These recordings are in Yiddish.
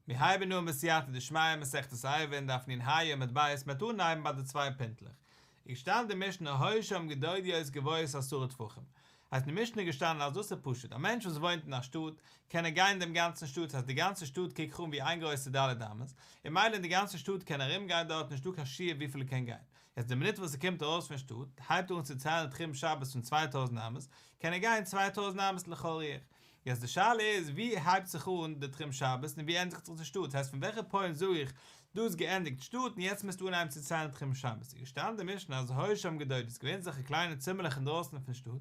מיר הייבן אן בסייעתא דשמיא מסכת עירובין דף נ"ה עמוד ב', מ'וועט אנהייבן ביי די צוויי פינטלעך. איז געשטאנען די משנה היו שם גדודיות גבוהות עשרה טפחים. הייסט אין די משנה איז געשטאנען אז דאס איז פשוט, א מענטש וואס וואוינט אין א שטאט, קען ער גיין אין דעם גאנצן שטאט, ס'הייסט די גאנצע שטאט קוק איך אן ווי איין גרויסע ד' אמות, און מילא אין די גאנצע שטאט קען ער ארום גיין דארט נישטא קיין שיעור וויפיל ער קען גיין. יעצט די מינוט וואס ער קומט ארויס פון שטאט, הייבט ער אן צו ציילן תחום שבת פון 2000 אמות, קען ער גיין 2000 אמות לכל רוח. יעצט די שאלה איז ווי הייבט זיך אן די תחום שבת און ווי ענדיגט זיך די שטאט, ס'הייסט פון וועלכע פוינט זאג איך דא איז געענדיגט שטאט און יעצט מוזטו אנהייבן צו ציילן תחום שבת, איז געשטאנען די משנה אז היו שם גדודיות ס'איז געווען אזעלכע קליינע צימערלעך אינדרויסן פון שטאט,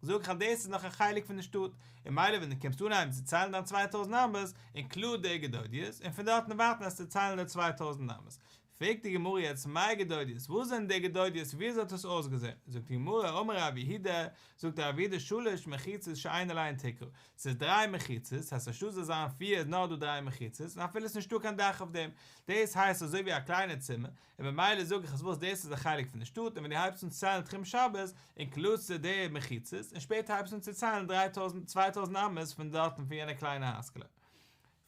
זאג איך אז דאס איז נאך א חלק פון די שטאט, און מילא ווען דו קומסט אנהייבן צו ציילן דיין 2000 אמות, אינקלוד די גדודיות, און פון דארטן ווייטער וועסטו ציילן די 2000 אמות. פרעגט די גמרא יעצט מאי גדודיות, וואס זענען די גדודיות, וויאזוי האט עס אויסגעזען? זאגט די גמרא, אמר רב יהודה, זאגט רב יהודה שלש מחיצות שאין עליהן תקרה, ס'איז דריי מחיצות, ס'הייסט אנשטאט זאל זיין פיר איז נאר דא דריי מחיצות, און אפילו איז נישטא קיין דאך אויף דעם, דאס הייסט אזוי ווי א קליינע צימער, און ממילא זאג איך אז וואס דאס איז א חלק פון די שטאט, און ווען דו הייבסט אן צו ציילן תחום שבת, אינקלודסטו די מחיצות, און שפעטער הייבסטו אן צו ציילן 3000 2000 אמות פון דארטן פון יענע קליינע הייזקעלע.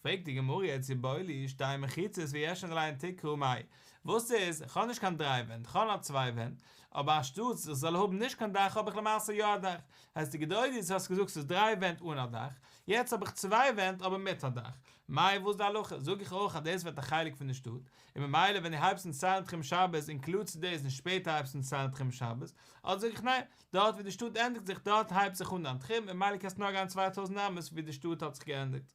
פרעגט די גמרא יעצט איבעיא להו שתי מחיצות וישנה עליהן תקרה מאי, וואס איז, איך האב נישט קיין דריי ווענט, איך האב נאר צוויי ווענט, אבער אנשטאטס איך זאל האבן נישט קיין דאך האב איך למעשה יא א דאך, הייסט די גדודיות האסט געזאגט ס'איז דריי ווענט אן א דאך, יעצט האב איך צוויי ווענט אבער מיט א דאך, מאי וואס די הלכה, זאג איך אויך אז דאס ווערט א חלק פון די שטאט, און ממילא ווען דו הייבסט אן ציילן תחום שבת אינקלודסטו דאס און שפעטער הייבסטו אן ציילן תחום שבת, אדער זאג איך ניין, דארט ווי די שטאט ענדיגט זיך דארט הייבט זיך אן דיין תחום און ממילא קענסטו נאר גיין 2000 אמות ווי די שטאט האט זיך געענדיגט.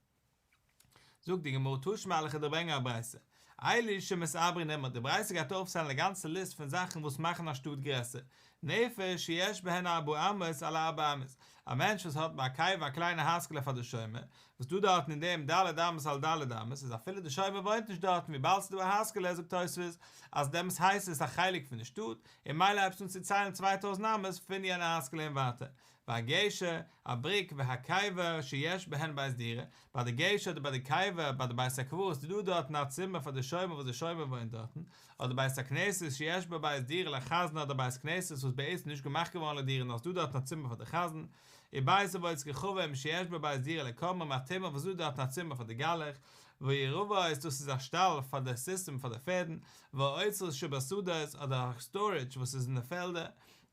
זאגט די גמרא תא שמע וועל איך דיר ברענגען א ברייתא, אלו שמתעברין עמה, די ברייתא גייט אויפציילן א גאנצע ליסט פון זאכן וואס מאכן א שטאט גרעסער, נפש שיש בהן ארבע אמות על ארבע אמות, א מענטש וואס האט ביי א קבר א קליינע הייזקעלע פאר די שומר, וואס דא דארטן אין דעם ד' אמות על ד' אמות, איז אפילו די שומר וואוינט נישט דארטן וויבאלד ס'איז דא א הייזקעלע זאגט תוספות אז דעמאלס הייסט עס א חלק פון די שטאט, און מילא הייבסטו אן צו ציילן 2000 אמות פון יענע הייזקעלע און ווייטער, והגשר, א בריק, והקבר שיש בהן בית דירה, ביי די גשר אדער ביי די קבר, ביי די בית הקברות איז דא דארטן א צימער פאר די שומר וואס די שומר וואוינט דארטן, אדער בית הכנסת שיש בו בית דירה לחזן אדער בית כנסת וואס בעצם נישט געמאכט געווארן לדירה נאר ס'דא דארטן א צימער פאר די חזן, ובית עבודת כוכבים שיש בו בית דירה לכומרים א טומאה וואס דא דארטן א צימער פאר די גלח, והערבות דאס איז א שטאל פאר די סוסים פאר די פערדן, והאוצרות שבשדות אדער א סטארעדזש וואס איז אין די פעלדער,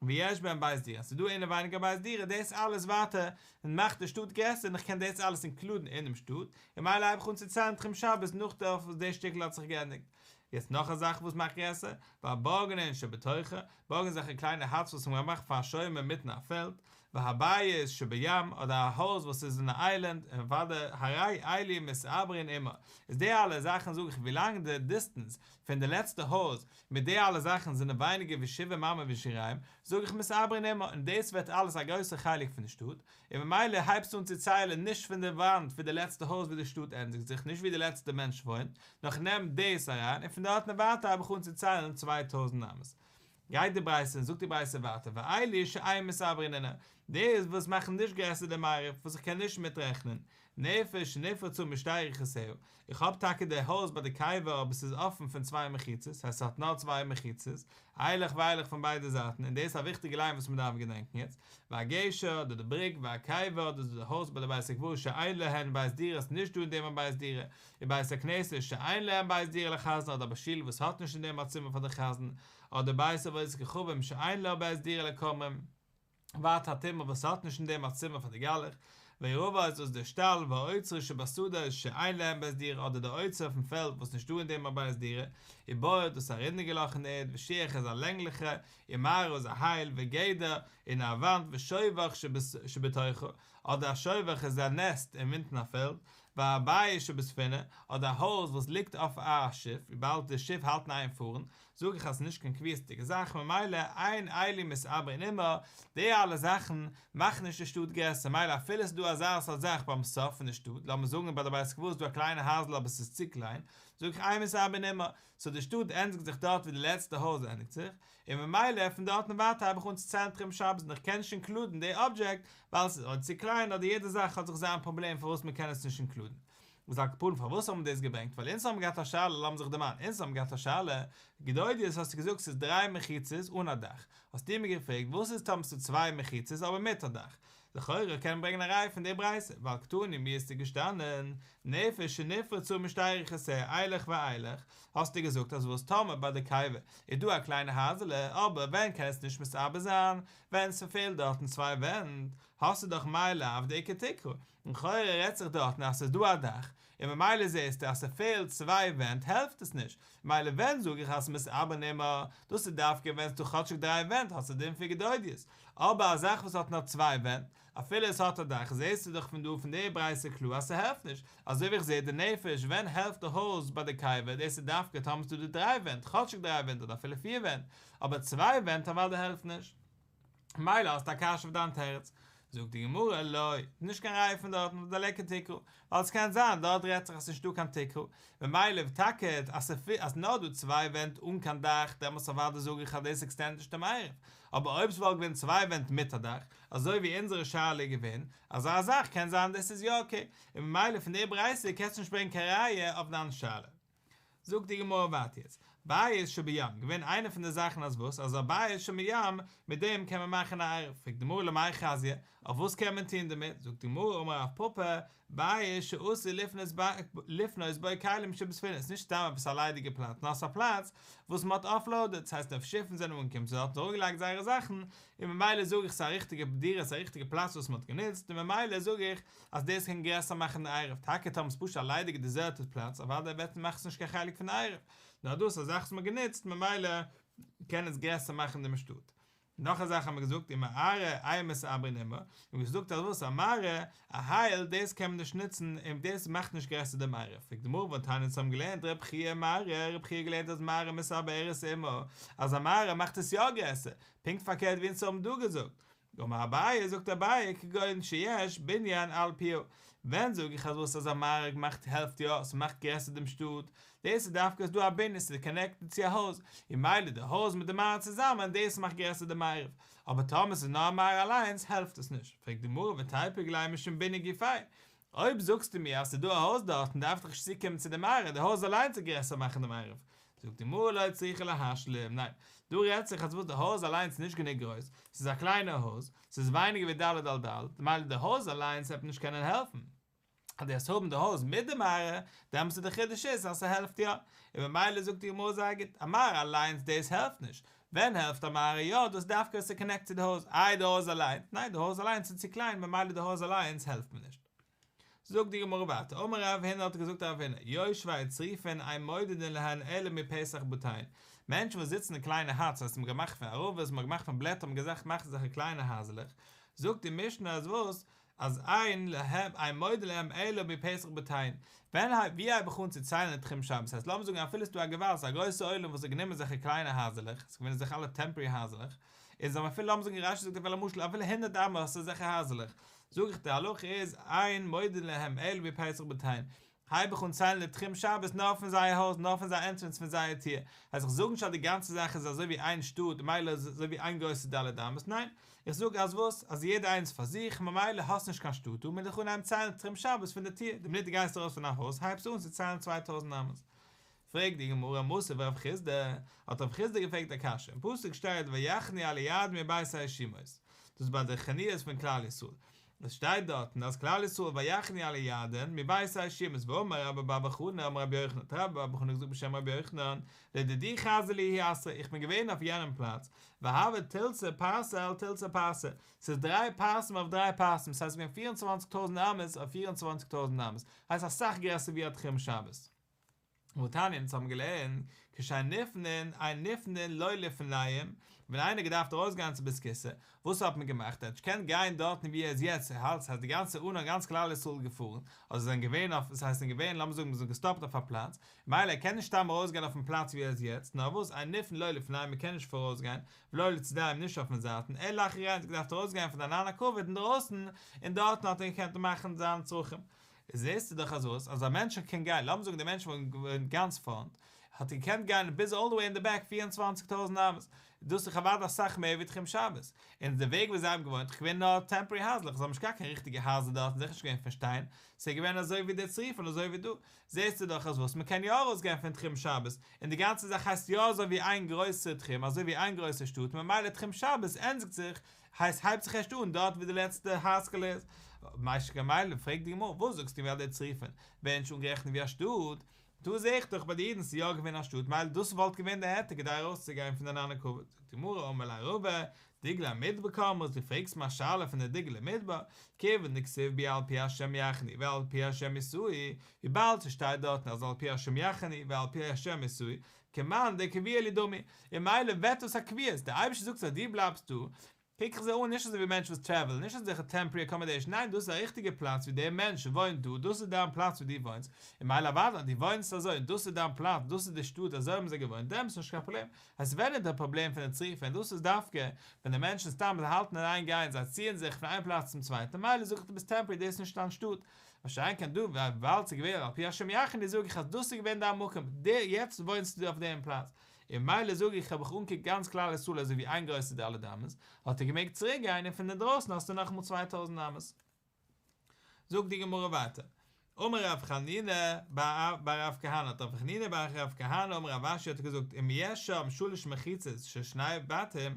ויש בהם בית דירה, ס'איז דא אינעווייניג א בית דירה, דאס אלעס ווייטער מאכט די שטאט גרעסער און איך קען דאס אלעס אינקלודן אינעם שטאט, און מילא הייב איך אן צו ציילן תחום שבת נאך דערויף וואס די שטיקל האט זיך געענדיגט. יעצט נאך א זאך וואס מאכט גרעסער, והבורגנין שבתוכה, בורגנין אזעלכע קליינע huts וואס מ'האט געמאכט פאר א שומר אינמיטן א פעלד, והבית שבים, אדער א הויז וואס איז אין א איילענד, און אוודאי הרי אלו מתעברין עמה, איז די אלע זאכן זאג איך ווילאנג די דיסטענס פון די לעצטע הויז מיט די אלע זאכן זענען ווייניגער ווי שבעים אמה ושיריים, זאג איך מתעברין עמה, און דאס ווערט אלעס א גרויסע חלק פון די שטאט, און ממילא הייבסטו אן צו ציילן נישט פון די וואנט ווי די לעצטע הויז ווי די שטאט ענדיגט זיך, נישט ווי די לעצטע מענטש וואוינט, נאר כ'נעם דאס אריין, און פון דארטן און ווייטער הייב איך אן צו ציילן 2000 אמות. גייט די ברייתא און זאגט די ברייתא ווייטער ואלו שאין מתעברין עמה, די וואס מאכן נישט גרעסער דעם עירוב וואס איך קען נישט מיטרעכנען, נפש שנפרצה משתי רוחותיה, איך האב טאקע די הויז ביי די קבר אבער ס'איז אפן פון צוויי מחיצות, ס'הייסט ס'האט נאר צוויי מחיצות, אילך ואילך פון ביידע זייטן, און דאס איז א וויכטיגע ליין וואס מ'דארף געדענקן יעצט, והגשר אדער די בריק והקבר אדער די הויז ביי די בית הקברות שאין להן בית דירה ס'איז נישט דא אין דעם א בית דירה, ובית הכנסת שאין להם בית דירה לחזן אדער א שול וואס האט נישט אין דעם א צימער פאר די חזן, אדער בית עבודת כוכבים שאין לה בית דירה לכומרים, ווייטער א טומאה וואס האט נישט אין דעם א צימער פאר די גלח, והערבות דאס איז דער שטאל, והאוצרות שבשדות שאין להם בית דירה אדער די אוצר אויפן פעלד וואס נישט דא אין דעם א בית דירה, ובור דאס איז א רינדיגע לאך אין די ערד, ושיח איז א לענגליכע, ומערה איז א הייל, וגדר, און א וואנט, ושובך שבתוכה, אדער א שובך איז א נעסט אינמיטן א פעלד, והבית שבספינה, אדער א הויז וואס ליגט אויף א שיף, וויבאלד די שיף האלט אין איין פארן, זאג איך אז ס'איז נישט קיין קביעות'דיגע זאך, ממילא אין אלו מתעברין עמה, די אלע זאכן מאכן נישט די שטאט גרעסער, מילא אפילו ס'איז דא אזא סארט זאך ביים סוף פון די שטאט, לאמיר זאגן ביי די בית הקברות איז דא א קליינע הייזל אבער ס'איז צו קליין, זאג איך אין מתעברין עמה, סאו די שטאט ענדיגט זיך דארט ווי די לעצטע הויז ענדיגט זיך, און ממילא פון דארט און ווייטער הייב איך אן צו ציילן תחום שבת און איך קען נישט אינקלודן די אבדזשעקט ווייל עס איז אדער צו קליין אדער יעדע זאך האט זיך זיין פראבלעם פארוואס מען קען עס נישט אינקלודן. וואס על כל פנים פארוואס האבן מיר דאס געברענגט ווייל אונז האבן געהאט א שאלה לאמיר זיך דערמאנען אונז האבן געהאט א שאלה גדודיות האסטו געזאגט ס'איז דריי מחיצות אן א דאך. האסטו מיר געפרעגט וואס איז טאמער ס'דא צוויי מחיצות אבער מיט א דאך? לכאורה קען מען ברענגען א ראיה פון די ברייתא, ווייל קתני מיר איז געשטאנען נפש שנפרצה משתי רוחותיה אלך ואילך, האסטו געזאגט אז וואס טאמער ביי די קבר איז דא א קליינע הייזעלע אבער ווען קען עס נישט מתעבר זיין ווען ס'פעלט דארטן צוויי ווענט, האסטו דאך מאי לאו דאיכא תקרה, און לכאורה רעדט זיך דארטן אז ס'איז דא א דאך, און ממילא זעסטו אז ס'פעלט צוויי ווענט העלפט עס נישט, ממילא ווען זאג איך אז ס'מתעברין עמה, דאס איז דווקא ווען ס'דא כאטשיג דריי ווענט האט עס א דין פון גדודיות, אבער א זאך וואס האט נאר צוויי ווענט, אפילו עס האט א דאך, זעסטו דאך פון דא פון די ברייתא קלאר אז ס'העלפט נישט, אזוי ווי איך זע די נפש ווען העלפט די הויז ביי די קבר, דאס איז דווקא טאמער ס'דא די דריי ווענט, כאטשיג דריי ווענט אדער אפילו פיר ווענט, אבער צוויי ווענט אוודאי העלפט נישט. מילא האסטו א קשיא אויף דיין תירוץ. זאגט די גמרא, לא, נישט קיין ראיה פון דארטן ווייל דליכא תקרה, ווייל עס קען זיין דארט רעדט זיך אז ס'נישט דא קיין תקרה, ממילא טאקע אז ס'איז נאר דא צוויי ווענט אן קיין דאך דעמאלטס אוודאי זאג איך אז דאס עקסטענדט נישט דעם עירוב, אבער אויב ס'וואלט געווען צוויי ווענט מיט א דאך, אזוי ווי אונזערע שאלה איז געווען, אזא זאך קען זיין דאס איז יא אקעי, און ממילא פון די ברייתא קענסטו נישט ברענגען קיין ראיה אויף דיין שאלה. זאגט די גמרא ווייטער יעצט, בית שבים, געווען איינע פון די זאכן אז וואס, אז א בית שבים, מיט דעם קען מען מאכן א עירוב, פרעגט די גמרא למאי חזיא, אויף וואס קען מען טון דערמיט, זאגט די גמרא אמר רב פפא, בית שעשוי לפנות בו כלים שבספינה, ס'איז נישט סתם עפעס א ליידיגע פלאץ, נאר ס'איז א פלאץ וואס מ'האט אפלאודעד, ס'הייסט אויף שיפן זענען אנגעקומען צו דארט און אראפגעלייגט זייערע זאכן, און ממילא זאג איך ס'איז א ריכטיגע דירה, ס'איז א ריכטיגע פלאץ וואס מ'האט גענוצט, און ממילא זאג איך אז דאס קען גרעסער מאכן די עירוב, טאקע טאמער ס'איז פשוט א ליידיגע דעזערטעד פלאץ אוודאי וועט מאכט עס נישט קיין חלק פון די עירוב, נאר דאס איז א זאך וואס מ'האט גענוצט ממילא קען עס גרעסער מאכן דעם שטאט. נאך א זאך האט מען געזאגט ומערה אין מתעברין עמה, און געזאגט אז וואס א מערה, א הייל, דאס קען מען נישט נוצן און דאס מאכט נישט גרעסער דעם עירוב, פרעגט די גמרא והתניא אונז האבן געלערנט רב חייא מערה, רב חייא האט געלערנט אז מערה מתעברת עמה, אז א מערה מאכט עס יא גרעסער, פונקט פארקערט ווי אונז האבן דא געזאגט, אמר אביי, זאגט אביי, כגון שיש בנין על פיה, ווען זאג איך אז וואס אז א מערה מאכט העלפט יא, ס'מאכט גרעסער דעם שטאט, דאס איז דווקא איז דא א בנין ס'איז קאנעקטעד צו א הויז, און מילא די הויז מיט די מערה צוזאמען דאס מאכט גרעסער דעם עירוב, אבער טאמער ס'איז נאר א מערה אליינס העלפט עס נישט, פרעגט די גמרא ותיפוק ליה משום בנין גופיה, אויב זאגסטו מיר אז ס'איז דא א הויז דארטן דארף איך נישט צוקומען צו די מערה, די הויז אליינס וועט גרעסער מאכן דעם עירוב. זאגט די גמרא לא צריכא להשלים, ניין, דא רעדט זיך אז וואס די הויז אליינס איז נישט גענוג גרויס, ס'איז א קליינע הויז, ס'איז ווייניגער ווי ד' על ד', ממילא די הויז אליינס וועט נישט קענען העלפן. אז דו וועסט האבן די הויז מיט די מערה, דעמאלטס איז די חידוש איז אז ס'העלפט יא, און ממילא זאגט די גמרא זייער גוט, א מערה אליינס דאס העלפט נישט, ווען העלפט א מערה יא, דאס דווקא ווען ס'קאנעקט צו די הויז, איי די הויז אליינס, ניין די הויז אליינס איז צו קליין ממילא די הויז אליינס העלפט מיר נישט. זאגט די גמרא ווייטער, אמר רב הונא האט געזאגט רב הונא, יושבי צריפין אין מודדין להן אלא מפתח בתיהן, מענטשן וואס זיצן אין קליינע האטס וואס מ'האט געמאכט פון ערבות, מ'האט געמאכט פון בלעטער, מ'האט געזאכט מאכן אזעלכע קליינע הייזלעך, זאגט די משנה אז וואס, אז אין להם אין מודדין להם אלא מפתח בתיהן, ווען הייב ווי הייב איך אן צו ציילן די תחום שבת, ס'הייסט לאמיר זאגן אפילו ס'דא א געוואלד ס'איז א גרויסע עולם וואס האט גענומען אזעלכע קליינע הייזעלעך, ס'איז געווען אזעלכע אלע טעמפארערי הייזעלעך, און זיי האבן אפילו לאמיר זאגן רש"י זאגט אפילו למשל אפילו הונדערט אמה האסטו אזעלכע הייזעלעך, זאג איך די הלכה איז אין מודדין להם אלא מפתח בתיהן, הייב איך אן ציילן די תחום שבת נאר פון זייער הויז, נאר פון זייער ענטרענס פון זייער טיר, הייסט איך זאג נישט אז די גאנצע זאך איז אזוי ווי איין שטאט ממילא איז אזוי ווי איין גרויסע ד' אמות, ניין, איך זאג אז וואס, אז יעדער איינס פאר זיך, ממילא האסט נישט קיין שטאט דא, מוז איך אנהייבן ציילן תחום שבת פון די טיר, די מינוט דו גייסט ארויס פון א הויז הייבסטו אן צו ציילן 2000 אמות. פרעגט די גמרא מתיב רב חסדא, האט רב חסדא געפרעגט א קשיא, אין פסוק שטייט ויחנו על הירדן מבית הישימות, דאס איז ביי די חניות פון כלל ישראל, עס שטייט דארטן אז כלל ישראל ויחנו על הירדן מבית הישימות ואמר רבה בר בר חנה אמר רבי יוחנן האט רבה בר בר חנה געזאגט בשם רבי יוחנן לדידי חזי לי ההוא אתרא איך בין געווען אויף יענעם פלאץ והוה תילתא פרסי על תילתא פרסי ס'איז דריי פרסים אויף דריי פרסים ס'הייסט געווען פיר און צוואנציג טויזנט אמות אויף פיר און צוואנציג טויזנט אמות הייסט אסאך גרעסער ווי א תחום שבת. והתניא אונז האבן געלערנט, כשהן נפנין, אין נפנין לא לפניהם, ווען איינער געדארפט ארויסגיין צו בית כסא, וואס האט מען געמאכט, ער האט נישט געקענט גיין דארטן ווי ער איז יעצט, ער האלט ס'הייסט די גאנצע ענן גאנץ כלל ישראל איז געפארן, אדער זיי זענען געווען אויף, ס'הייסט זענען געווען לאמיר זאגן מ'איז געסטאפט אויף א פלאץ, מילא ער קען נישט סתם ארויסגיין אויפן פלאץ ווי ער איז יעצט, נאר וואס אין נפנין לא לפניהם מ'קען נישט פאראויסגיין, ולא לצדיהם נישט אויפן זייטן, אלא לאחוריהם האט געדארפט ארויסגיין פון די ענן הכבוד אינדרויסן, און דארטן האט ער געקענט מאכן זיינע צרכים. זעסטו דאך אז וואס? אז א מענטש קען גיין, לאמיר זאגן די מענטש וואוינט גאנץ פארנט, האט געקענט גיין ביז אלל די וועי אין די בעק 24 טויזנט אמות, דאס איז אוודאי אסאך מער ווי תחום שבת, און די וועג ווי זיי האבן געוואוינט איז געווען נאר טעמפארערי הייזלעך, זיי האבן נישט געהאט קיין ריכטיגע הייזער דארטן, זיכער נישט געווען פון שטיין, ס'איז געווען אזוי ווי די צריפין אזוי ווי דא, זעסטו דאך אז וואס, מ'קען יא ארויסגיין פון תחום שבת, און די גאנצע זאך הייסט יא אזוי ווי איין גרויסע תחום, אזוי ווי איין גרויסע שטאט, ממילא תחום שבת ענדיגט זיך, הייסט הייבט זיך ערשט אן דארט ווי די לעצטע הייזקעלע איז. משא כ ממילא פרעגט די גמרא, וואס זאגסטו מיר אז די צריפין ווערן נישט אנגערעכנט ווי א שטאט? דא זעה איך דאך ביי די אידן ס'איז יא געווען א שטאט מילא דאס וואלט געווען די היתר כדי ארויסצוגיין פון די ענני כבוד. זאגט די גמרא אמר ליה רבא, דגלי מדבר קאמרת, דו פרעגסט מיר א שאלה פון די דגלי מדבר, כיוון דכתיב בהו על פי השם יחנו ועל פי השם יסעו, וויבאלד ס'שטייט דארטן אז על פי השם יחנו ועל פי השם יסעו, כמאן דקביעא להו דמי, און מילא ווערט דאס א קביעות, דער אייבערשטער זאגט אז דו בלייבסט דא, קוק איך זיי אן נישט אזוי ווי מענטשן וואס טרעוולן, נישט אזעלכע טעמפארערי אקאמאדעישן, ניין דאס איז א ריכטיגע פלאץ ווי דער מענטש וואוינט דא, דאס איז דיין פלאץ ווי דו וואוינסט, און מילא אוודאי דו וואוינסט אזוי און דאס איז דיין פלאץ, דאס איז די שטאט אזוי האבן זיי געוואוינט, דעמאלטס איז נישט קיין פראבלעם, הייסט ווען איז דער פראבלעם פון די צריפין, דאס איז דווקא ווען די מענטשן סתם זיי האלטן אין איין גיין, זיי ציען זיך פון איין פלאץ צום צווייטן, מילא זאג איך דו ביסט טעמפארערי דאס איז נישט דיין שטאט, מה שאין כן דא וויבאלד ס'איז געווען על פי השם יחנו זאג איך אז דאס איז געווען דיין מקום, יעצט וואוינסטו דא אויף דעם פלאץ, און מילא זאג איך האב איך אנגעקוקט גאנץ כלל ישראל אזוי ווי איין גרויסע ד' אמות, האט ער געמעגט צוריק גיין און פון אינדרויסן האסטו נאכאמאל 2000 אמות. זאגט די גמרא ווייטער, אמר רב חנינא בר רב כהנא, האט רב חנינא בר רב כהנא אמר רב אשי האט ער געזאגט אם יש שם שלש מחיצות של שני בתים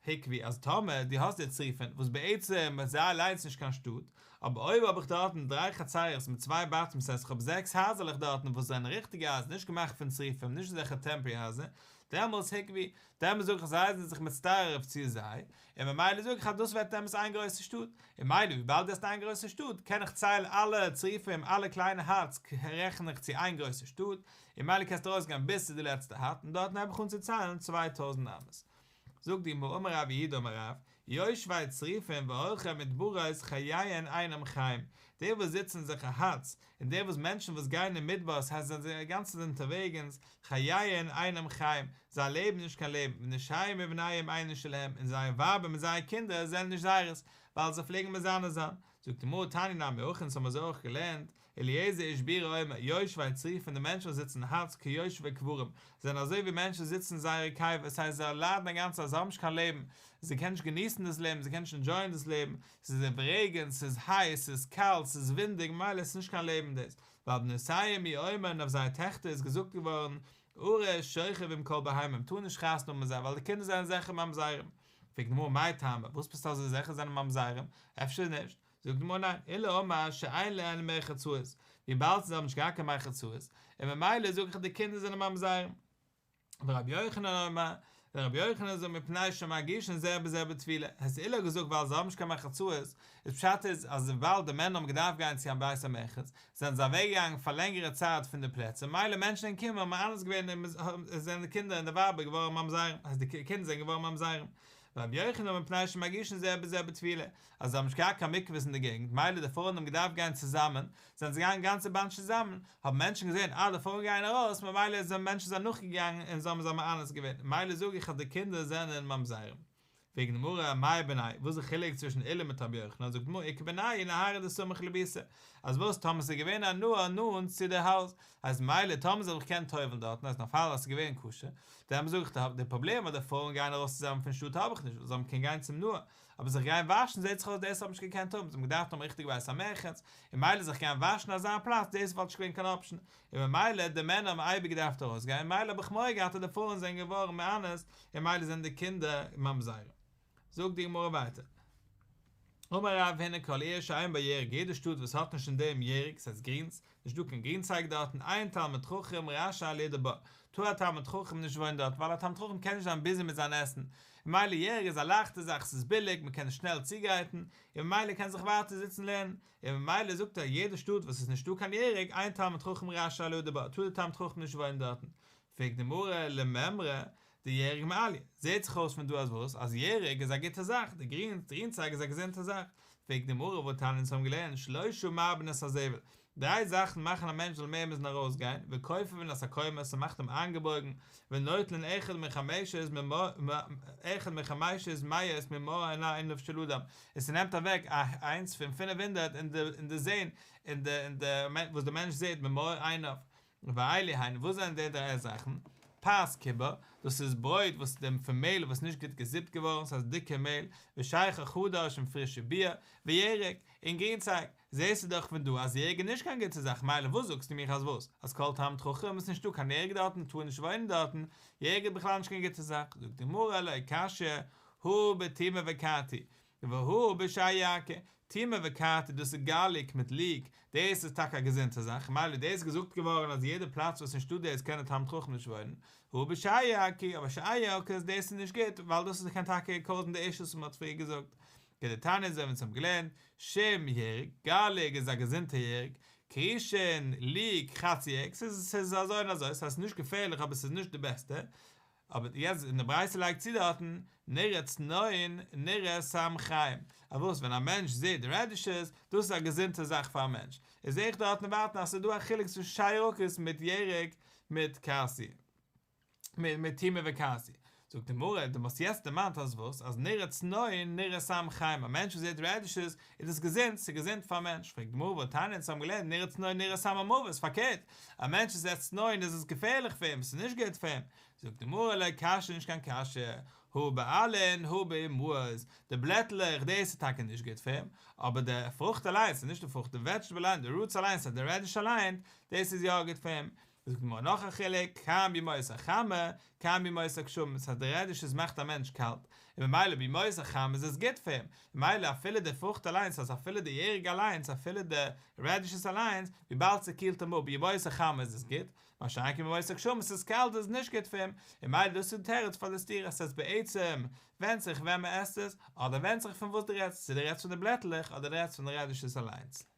הוקפו אז טאמער דו האסט די צריפין וואס בעצם איז זיי אליינס נישט קיין שטאט, אבער אויב האב איך דארטן דריי חצרות מיט צוויי בתים ס'הייסט איך האב זעקס הייזערלעך דארטן וואס זענען ריכטיגע הייזער נישט געמאכט פון צריפים נישט אזעלכע טעמפארערי הייזער, דעמאלטס הוקפו, דעמאלטס זאג איך זיי זענען זיך מצטרף צו זיי, און ממילא זאג איך אז דאס ווערט דעמאלטס איין גרויסע שטאט, און מילא וויבאלד דאס איז איין גרויסע שטאט קען איך ציילן אלע צריפים אלע קליינע huts רעכן איך צו איין גרויסע שטאט, און מילא קענסטו ארויסגיין ביז צו די לעצטע hut און דארטן הייב איך אן צו ציילן 2000 אמות. זאגט די גמרא אמר רב יהודה אמר רב, יושבי צריפין והולכי מדברות חייהן אינם חיים, די וואס זיצן אין אזעלכע huts, און די וואס מענטשן וואס גייען אין מדבר ס'הייסט זיי זענען די גאנצע צייט אונטערוועגענס, חייהן אינם חיים, זיי לעבן נישט קיין לעבן, ונשיהם ובניהם אינן שלהם, און זייער ווייבער מיט זייער קינדער זענען נישט זייערס, ווייל זיי פלעגן מזנה זיין. זאגט די גמרא תניא נמי הכי אונז האבן אזוי אויך געלערנט, אליעזר איש בירה אומר, יושבי צריפין די מענטשן וואס זיצן אין huts כיושבי קברים, זענען אזוי ווי מענטשן וואס זיצן אין זייערע קבר, עס הייסט זיי ליידן א גאנצע צייט, זיי האבן נישט קיין לעבן, זיי קענען נישט געניסן דאס לעבן, זיי קענען נישט ענדזשויען דאס לעבן, ס'איז רעגנט, ס'איז הייס, ס'איז קאלט, ס'איז ווינדיג, ממילא עס איז נישט קיין לעבן דאס. ועל בנותיהם הוא אומר און אויף זייער טעכטער איז געזאגט געווארן, ארור שוכב עם כל בהמה, מ'טאר נישט חתונה האבן מיט זיי, ווייל די קינדער זענען זיכער ממזרים. פרעגט די גמרא מאי טעמא, וואס ביסטו אזוי זיכער זענען ממזרים? אפשר נישט? זאגט די גמרא ניין, עולא אמר שאין להן מרחצאות, וויבאלד זיי האבן נישט געהאט קיין מרחצאות, און ממילא זאג איך אז די קינדער זענען ממזרים. ורבי יוחנן אומר, רבי יוחנן זאגט מפני שמרגישין זה בזה בטבילה, הייסט עולא האט געזאגט ווייל זיי האבן נישט קיין מרחצאות, איז פשט איז אז וויבאלד די מענער האבן געדארפט גיין צו א בית המרחץ, זענען זיי אוועק געגאנגען פאר לענגערע צייט פון די פלעצער, מילא מענטשן זענען געקומען האבן מאנס געווען און זענען די קינדער און די ווייבער געווארן ממזרים, הייסט די קינדער זענען געווארן ממזרים. ורבי יוחנן אומר מפני שמרגישין זה בזה בטבילה, אז זיי האבן נישט געהאט קיין מקוואות אין די געגנט, מילא די פרויען האבן געדארפט גיין צוזאמען, זענען זיי געגאנגען גאנצע באנטש צוזאמען, האבן מענטשן געזען אה די פרויען גייען ארויס, ממילא זענען מענטשן זיי נאכגעגאנגען און זיי האבן זיי מאנס געווען, מילא זאג איך אז די קינדער זענען ממזרים. פרעגט די גמרא, מאי בינייהו, וואס איז די חילוק צווישן עולא מיט רבי יוחנן, זאגט די גמרא, איכא בינייהו נהרא דסמיך לביתא, אז וואס טאמער ס'איז געווען א נהר נאנט צו די הויז, אז מילא טאמער זיי האבן זיך געקענט טובל'ן דארטן, אז אין א פאל אז ס'איז געווען כשר, דעמאלט זאג איך די פראבלעם אז די פרויען גייען ארויס צוזאמען פון שטאט האב איך נישט, ווייל זיי האבן געקענט גיין צום נהר, אבער זיך גיין וואשן זעט זיך אויס דאס האבן נישט געקענט האבן, זיי האבן געדארפט האבן ריכטיג בית המרחץ, און מילא זיך גיין וואשן אזא פלאץ דאס וואלט נישט געווען קיין אפשן, און ממילא די מענער האבן אייביג געדארפט ארויסגיין, מילא האב איך מורא געהאט אז די פרויען זענען געווארן מאנס, און מילא זענען די קינדער ממזרים. זאגט די גמרא ווייטער. אמר רב הונא כל עיר שאין בה ירק, יעדע שטאט וואס האט נישט אין דעם ירק, ס'הייסט גרינס, נישט דא קיין גרינצייג דארטן, אין תלמיד חכם רשאי לידור בה, טאר א תלמיד חכם נישט וואוינען דארט, ווייל א תלמיד חכם קען נישט זיין ביזי מיט זיין עסן, ממילא ירק איז א לייכטע זאך, ס'איז ביליג, מ'קען עס שנעל צוגרייטן, און ממילא קען זיך ווייטער זיצן לערנען, און ממילא זאגט ער יעדע שטאט וואס איז נישט דא קיין ירק, אין תלמיד חכם רשאי לידור בה, טאר די תלמיד חכם נישט וואוינען דארטן. פרעגט די גמרא למימרא דירק מעליא, זעהט זיך אויס פון דא אז וואס? אז ירק איז א גוטע זאך, די גרינצייג איז א געזונטע זאך. פרעגט די גמרא והתניא אונז האבן געלערנט שלושה מרבין את הזבל, דריי זאכן מאכן א מענטש זאל מער מוזן ארויסגיין, וכופפין את הקומה, ס'מאכט אים איינגעבויגן, ונוטלין אחד מחמשת מאות ממאור עיניו של אדם, און ס'נעמט אוועק א איינס פון 500 אין די אין די זעהן אין די אין די וואס די מענטש זעהט ממאור עיניו. ואלו הן, וואס זענען די דריי זאכן? פת כיבר, דאס איז ברויט וואס דעם פון מעהל וואס איז נישט גוט געזיפט געווארן, ס'הייסט דיקע מעהל, ושכר חדש און פרישע ביר, וירק, און גרינצייג, זעהסטו דאך פון דא אז ירק איז נישט קיין גוטע זאך, מילא וואס זאגסטו מיך אז וואס? אז כל תלמיד חכם איז נישטא קיין ירק דארטן, טאר נישט וואוינען דארטן, ירק איז בכלל נישט קיין גוטע זאך, זאגט די גמרא לא קשיא, הא בטומי וקרטי, והא בשאר ירקא, טומי וקרטי דאס איז גארליק מיט ליק, דאס איז טאקע א געזונטע זאך, מילא דאס איז געזאגט געווארן אז יעדע פלאץ וואס נישטא דאס קען א תלמיד חכם נישט וואוינען, הא בשאר ירקא, אבער שאר ירקות דאס איז נישט גוט, ווייל דאס קען טאקע קאוזן די אישוס וואס מען האט פריער געזאגט. כדתניא אזוי ווי אונז האבן געלערנט, שום ירק, גארליק איז א געזונטע ירק, כרישין, ליק, חצי ירק, ס'איז ס'איז אזוי און אזוי, ס'הייסט נישט געפערליך אבער ס'איז נישט די בעסטע, אבער יעצט אין די ברייתא לייגט צו דארטן, נראה צנון, נראה סם חיים, אז וואס ווען א מענטש זעט די רעדישעס, דאס איז א געזונטע זאך פאר א מענטש, איז זעה איך דארטן ווייטער אז ס'איז דא א חילוק צווישן שאר ירקות מיט ירק מיט קרסי. מיט טומי וקרטי. זאגט די גמרא, דו האסט יעצט דערמאנט אז וואס? אז נראה צנון נראה סם חיים, א מענטש וואס זעט רעדישעס איז דאס געזונט, ס'איז געזונט פאר א מענטש, פרעגט די גמרא והתניא אונז האבן געלערנט נראה צנון נראה סם המוות, פארקערט, א מענטש וואס זעט צנון איז עס געפערליך פאר אים, ס'איז נישט גוט פאר אים, זאגט די גמרא לא קשיא נישט קיין קשיא, הא בעלין הא באימהות, די בלעטלעך דאס איז טאקע נישט גוט פאר אים, אבער די פרוכט אליינס, נישט די פרוכט, די וועדזשטעבל אליין, די רוטס אליינס, די רעדיש אליין, דאס איז יא גוט פאר אים, זאגט די גמרא נאך א חילוק, כאן בימות החמה, כאן בימות הגשמים, ס'הייסט די רעדישעס מאכט א מענטש קאלט, און ממילא בימות החמה איז עס גוט פאר אים, ממילא אפילו די פרוכט אליינס, אז אפילו די ירק אליינס, אפילו די רעדישעס אליינס, וויבאלד ס'קילט אים אפ בימות החמה איז עס גוט, מה שאין כן בימות הגשמים ס'איז קאלט איז עס נישט גוט פאר אים, און ממילא דאס איז די תירוץ פאר די סתירה, ס'הייסט בעצם ווענדט זיך ווען מ'עסט עס, אדער ווענדט זיך פון וואס דו רעדסט, צו דו רעדסט פון די בלעטלעך אדער דו רעדסט פון די רעדישעס אליינס.